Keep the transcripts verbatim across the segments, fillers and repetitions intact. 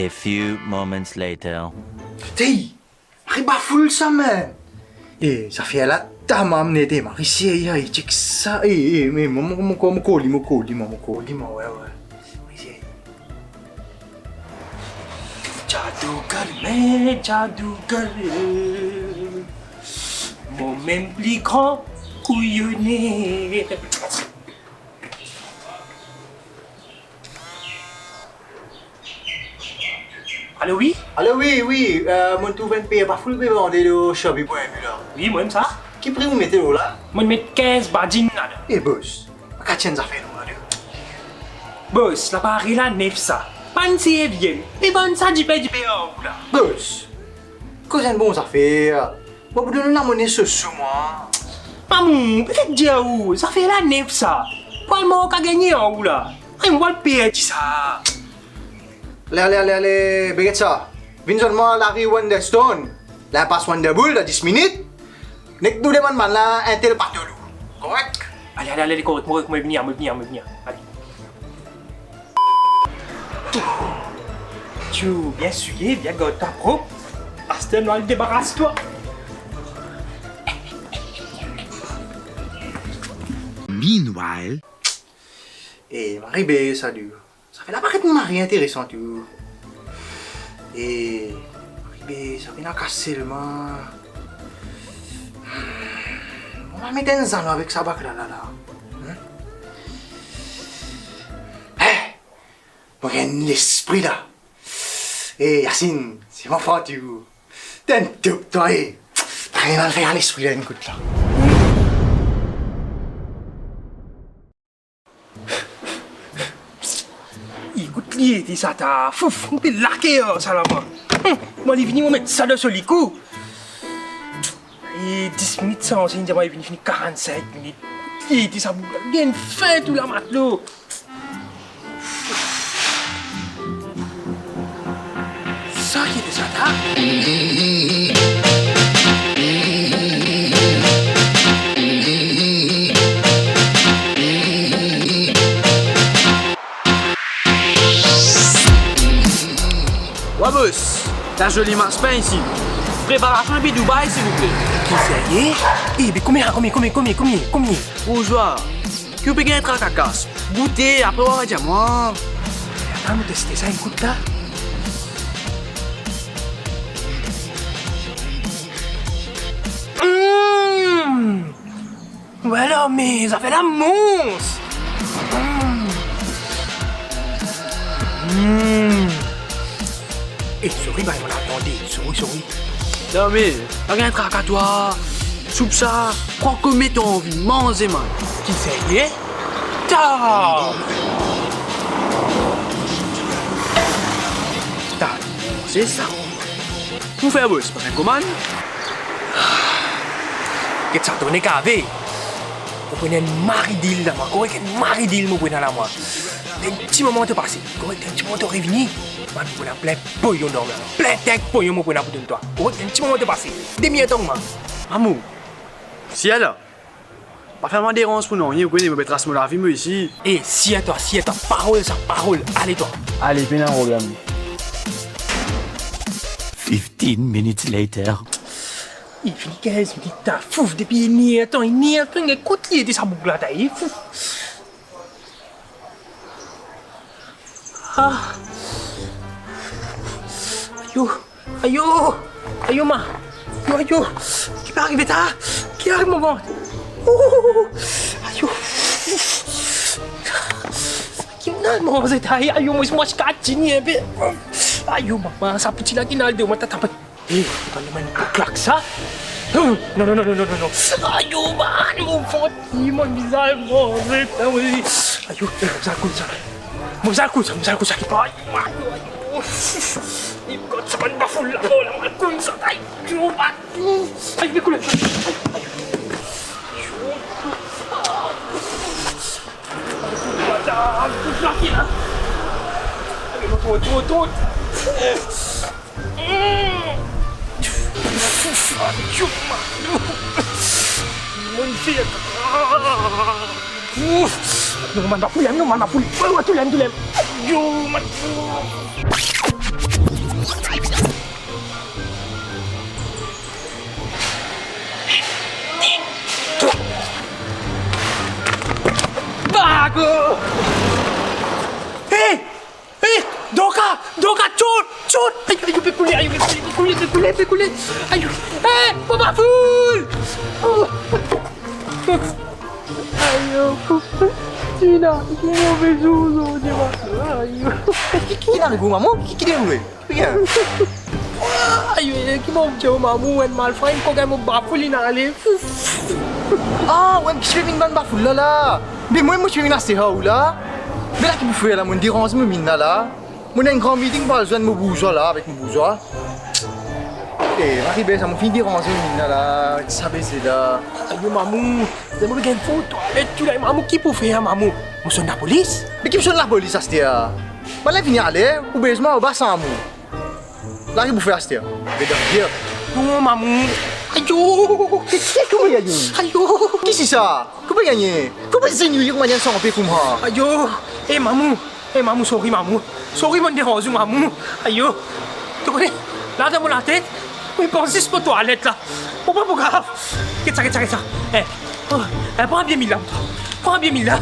A few moments later. Tey, mari bafoul sa, man. Eh, zafer la tamam nete, mari serye, eh, chek sa, eh, eh, eh, mo, mo, mo kor, mo kor li, mo kor li, mo, mo kor li, mo, we, we. Mari serye. Jadugar mein jadugar, mo mem pli gran kouyone. Alo, wi? Alo, wi, wi, euh, mo trouv enn per bafoul pe vande lor Shopee pwen M U la. Wi, mo mem sa. Ki pri ou mete lor la? Mo met kinz badin ladan. Eh, bos, pa kat enn zafer lor la, de. Bos, laparey la nef sa. Pa'nn servi, pe vann sa dipe dipe ar ou la. Bos, koz enn bon zafer. Mo pou donn ou lamone so sou mwa. Mamour, pe fer dir ou, zafer la nef sa. Pou al mank a gagne ar ou la. Ay, mo al perdi sa. Ale, ale, ale, ale, be get sa. Vinn zwenn mwa lari Wonderstone, linpas Wonderboul, dan dis minit. Nek nou demann bann la enn tel pato lou. Korek? Ale, ale, ale, ale, korek, mo, mo vini, mo vini, mo vini. Ale. Tou bien swiye, bien gard twa prop. Aster nou al debaras twa. Meanwhile. Eh, mari be sa, tou. Zafer la paret mari interesan, tou. Eh, mari be, sa pena kas selman. Hmm, mo al met enn zanlo avek sa bak la, la, la. Hmm? Eh! Mo gagn lespri la. Eh, Yasin, se mo fran tou. Tann top twa, eh. Gagn enn fer lespri la enn kout la. Ekout li, ete sa ta, fouf, mo pe laker sa laba. Hmm, mo ale vini, mo met sa dan so likou. E dis minit sa, ansegn dir mwa li vinn fini karannsink minit. Li ete sa boug la, gagn fin tou la matlo. Sa ki ete sa ta? Wa bos, ta zoli mas pin isi. Preparasion depi Dubai, silvouple. Ki serye? Eh, be komie, komie, komie, komie, komie, komie? Bouzwa, ki ou pe gagn traka kas? Goute, apre ou va dir mwa. Atann, mo teste sa, ekout la. Mm! Wala, me zafer la mons! Mm. Mm. Eh, sorry, bay mwa la tande. Sorry, sorry. Non, me, pa gagn traka twa. Soup sa, pran komie to anvi, manze, man. Ki serye? Ta! Ta, manze sa. Mo fer bos, pa fer komann. Get sa, tourne kave. Mo pran enn mari dil dan mwa, korek, enn mari dil mo pran dan mwa. Enn ti moman to pase, korek, enn ti moman to revini. Man, mo pran plin poyon dan mwa. Plin tank poyon mo pran pou donn twa. Korek, enn ti moman to pase. Demi-er tan, man. Mamour. Sir la. Pa fer mwa deranz pou nanye, ou kone mo pe tras mo lavi, mo isi. Eh, sir twa, sir twa, parol sa, parol, ale twa. Ale, pena problem. Fifteen minutes later. Li fini kinz minit ta, fouf, depi inn er tan, inn er tan, ekout li ete sa boug la ta, e fouf. Ah. Ayo. Ayo. Ayo, ma. Ayo, ayo. Ki pe arive ta? Ki arive mo vant? Oh. Ayo. Ki mal manze ta? Ayo, mo, mo ti katini inpe. Ayo, mama, sa piti la ki nal de mo ta tape. Eh, pa demann pou klak sa. Non, non, non. Ayo, man, mo vant, li, mo vizaz, mo vizaz, wi. Ayo, eh, mo bizin al koz sa. Mo bizin al koz sa, mo bizin al koz sa, ki pa. Ayo, man, ayo. Eh, kot sa bann bafoul la, mo al koz sa. Ayo, man. Ayo, me koule. Ayo, ayo. Ayo, mo tro, tro, tro. Ayo, man. Ouf. Non, man, pa pou li, non, man, pa pou li. Oy, oy, tou lem, tou lem. Ayo, man. Hey! Hey! Dorka! Dorka, tchout! Tchout! Ayo, ayo, pe koule, ayo, pe koule, pe koule, pe koule! Ayo! Hey! Mo bafoul! Oh! Ayo! Tina, mo move zour zordi, ma. Ayo! Ki, ki, ki ena, mo mama? Ki, ki deroule? Bien. Ayo, ki mo dir, maman, enn malfra inn koz mo bafoul, inn ale. Ah, ou mem ki ti pe vinn bann bafoul la la. Me mwa, mo ti pe vinn aste ar ou la. Me la ki pou fer la, mo deranz mo minn la la. Mo ena enn gran meeting pou al zwenn mo bourzwa la, avek mo bourzwa. Eh, Marie-Belle, sa mo finn deranz mo minn la la, avek sa beze la. Ayo, maman, mo pe gagn fou twalet tou la, maman, ki pou fer, maman? Mo sonn lapolis? Me ki pou sonn lapolis aster la? Bann la fini ale, ou bezwen mo basa mo. La ki pou fer aster? Get out of here. Non, maman. Ayo! Kouma ayo? Ayo! Ki si sa? Kouma gagne? Kouma zennwi, kouma gagne sanpe kouma? Ayo! Eh, maman. Eh, maman, sorry, maman. Sorry, mo deranz ou, maman. Ayo! To kone, la dan mo latet, mo pans zis mo twalet la. Bon, pa pou grav. Get sa, get sa, get sa. Eh, oh, eh, pran bie mil la pou twa. Pran bie mil la.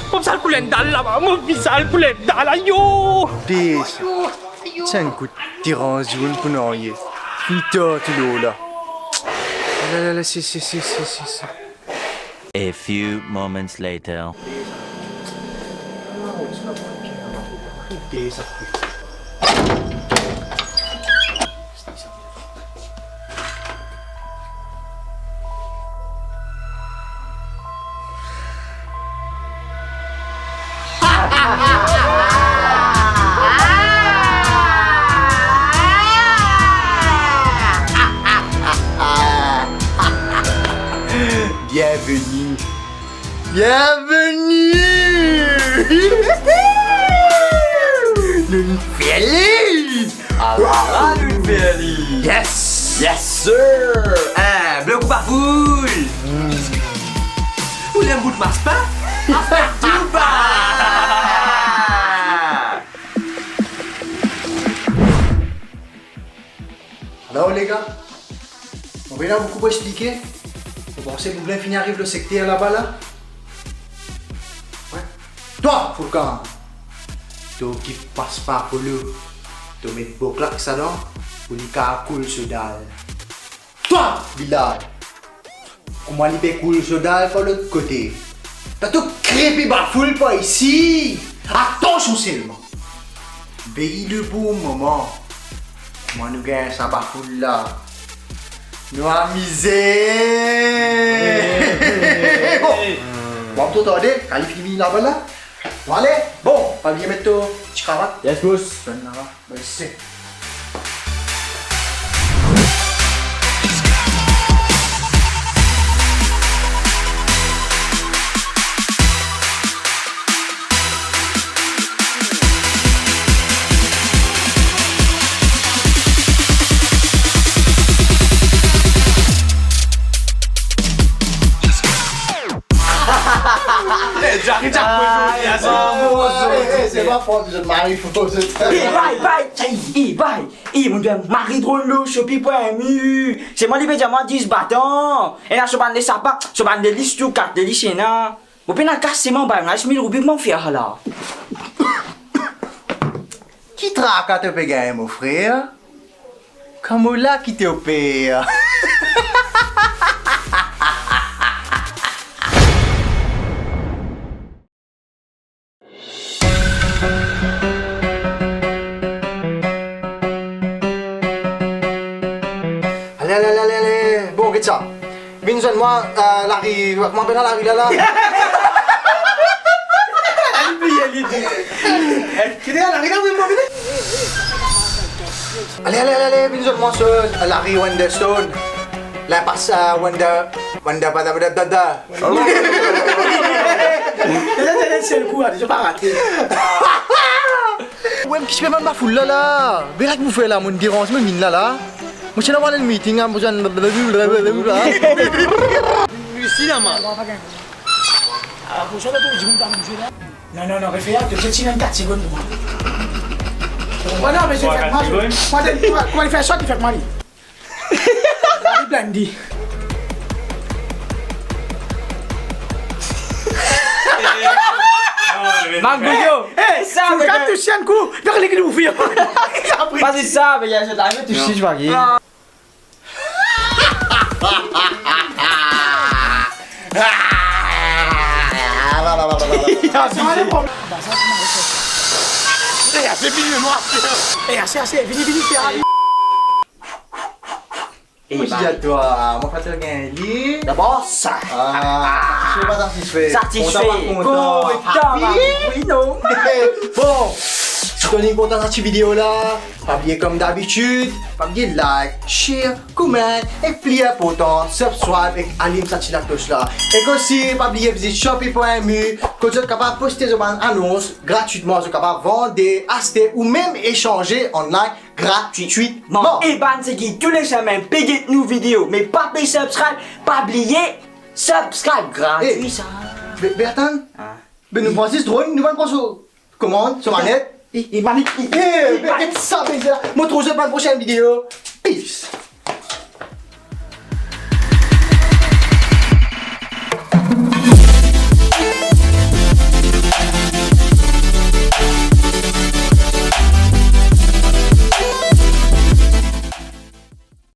Mo bizin al koule enn dal la, maman. Mo bizin al koule enn dal, ayo! Pis. Ayo! Ayo! Tienn kout, deranz ou pou nanye. Fini tar tou lor la. La, la, la, si, si, si. A few moments later. Bienveni. Bienveni! Nou'nn fer li! Ala nou'nn fer li! Yes! Yes, sir! Hein, blok ou pa foul! Hmm. Ou lem bout maspin? Afet touba! Alor, lega, mo pena boukou pou explike. Mo panse Boublin fini ariv lor sekter laba la. Wi. Twa, Fourkan, to kif pas par Polo, to met boklak ladan pou li kapav koul so dal. Twa, Bilal, kouma li pe koul so dal par lot kote, ta to krepe bafoul par isi. Atansion selman. Vey le bon moman. Kouma nou gagn sa bafoul la, nou amize. Bon, pa tro tarde, kan li fini laba la. Bon, ale, bon, pa bliye met to ti kravat. Yes, boss. Donn laba. Mersi. Eh, Jackie, Jackie, ah, eh, eh, se pa fot zot mari, fo zot. Eh, bay, bay, eh, eh, bay. Eh, mo gagn mari drol lo, shopi pwin mi. Se mwa li pe dir mwa dis batan. Ena so bann lesapa, so bann lelis tou, kat lelis ena. Mo pena kas, se mwa bay, mo gagn mil roupi, kouma mo fer la? Ki traka to pe gagn, mo frer? Kan mo la ki to pe. Ale, ale, ale, ale, ale. Bon, get sa. Vinn zwenn mwa, eh, lari, kouma apel lari la la? Li bliye, li di. Eh, ki lari la, mem mwa, vini. Ale, ale, ale, ale, vinn zwenn mwa so, eh, lari Wonderstone. Linpas, eh, Wonder, Wonder, Wonder, Wonder, Wonder. Sel kou, ah, to pa rate. Ou mem ki ti pe bann bafoul la la. Be la ki pou fer la, mo deranz mo minn la la. Mo ti ena enn meeting, ah, mo ti ena. Isi la, man. Ah, pou sa, la, to dimoun pa bouz la. Non, non, non, refer, to ti ena kat segonn pou mwa. Oh non, me se fer mwa, mwa, mwa, kouma li fer sa, li fer mwa li. Lari Blandi. Mangoyo. Eh, eh, sa, fou, mec, kat touch enn kou, dan lik li ouvrir. Vas-y, sa, mec, zot la, touch si, tu vois, qui. Eh, ase, fini, mwa. Eh, ase, ase, vini, vini, fer ali. Eh, mo ti dir twa, mo pa tro gagn li. Dabor sa. Ah, satisfe pa satisfe. Satisfe. Kontan pa kontan. Kontan, happy? Wi, normal. Bon, si to inn kontan sa ti video la, pa bliye, kom dabitid, pa bliye like, share, comment, e pli inportan, subscribe ek alim sa ti laklos la. Ek osi, pa bliye vizit shopee pwen M U, kot zot kapav poste zot bann anons gratwitman, zot kapav vande, aste ou mem esanze online gratwitman. E bann seki tou le semenn pe get nou video, me pa pe subscribe, pa bliye subscribe, gratwi sa. Be, be atann. Ah. Be nou pran zis drone, nou pa pran so komand, so manet. E, e manet, e, e, be, manet. Get sa, be sa. Mo trouv zot dan bann prosenn video. Peace.